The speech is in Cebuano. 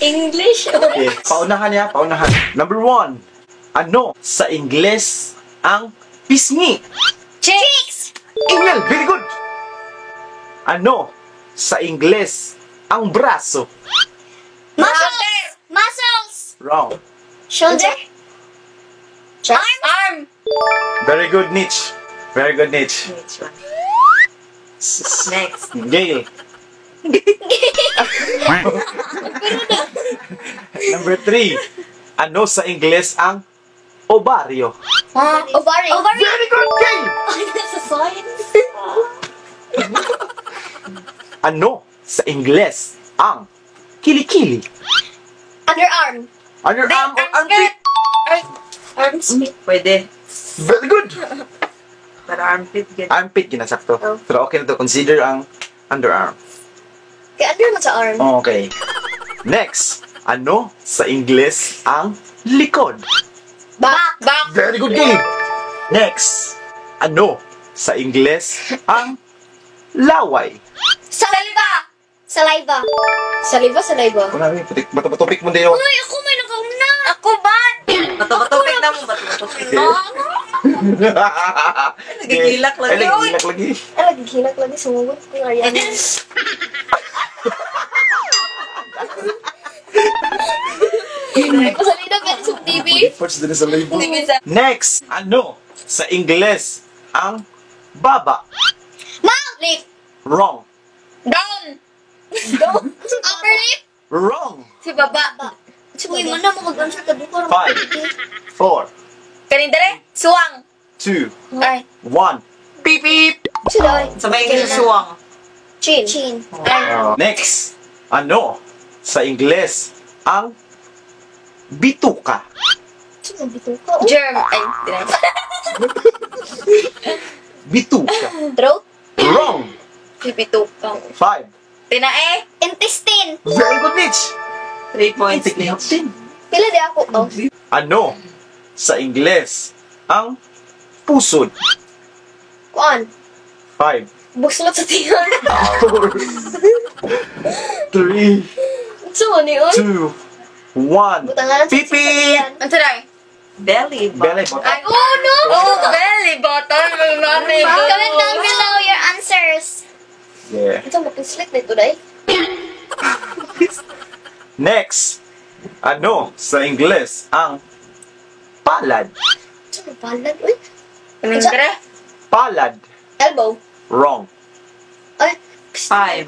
English. Okay, paunahan niya, paunahan. Number 1. Ano sa Ingles ang pisngi? Cheeks. Ingel, very good. Ano sa Ingles ang braso? Muscles. Muscles. Wrong. Shoulder. Arm. Arm. Very good, Niche. Very good, Niche. Next one. Next. Gail. Number 3. Ano sa Ingles ang ovaryo? Huh? Ovary. Ovary. Very good, Gail! Ay, nasa science. Ano sa Ingles ang kilikili? Underarm. Underarm or armpit? Ay, Arms. pwede. Very good! Para armpit. Ganun. Armpit, ginasakto. Oh. Pero okay na to. Consider ang underarm. Kaya under man sa arm. Okay. Next. Ano sa Ingles ang likod? Back. Back. Very good, game. Next. Ano sa Ingles ang laway? Saliva. Saliva. Saliva, saliva. Wala rin, bato-batopik mo din. Oh. Uy, ako may nakauna. Ako ba? Bato-batopik na mo. Bato-batopik. Nagigilak lagi. Ay, nagigilak lagi. Ay, nagigilak lagi. Sumugot ko yung Ariana. Pasalida pa sa TV. First din sa label. TV sa- Next, ano sa Ingles ang baba? Mouth. Lip. Wrong. Down. Down. Upper lip. Wrong. Si baba. Uy, man na mag-answer ka doon. 5, 4, Kanindere? Suwang. 2, Ay. 1. Beep, beep. Sudoy. Sabay kayo sa suwang. Chin. Chin. Ay. Next, ano sa Ingles ang bituka? Sino bituka? Oh. Germ. Ay, di na. Bituka. Throat. Wrong. Si bituka. 5. Tinae. Intestine. Very good, Mitch. 3 points. Din. Pila di ako. Oh. Ano sa Ingles ang pusod? Kuan. 5, Bukslot sa tiyan. 4, 3, So, ano yun? 2, 1. Butangan sa Beep, beep. Ano tayo? Belly button. Belly button. Ay, oh no! Oh, belly button. Mga Comment down below your answers. Yeah. Ito, mapinslit na ito, day. Next, ano sa Ingles ang palad? Ito, palad, uy. Kanindere? Palad. Elbow. Wrong. Ay. 5.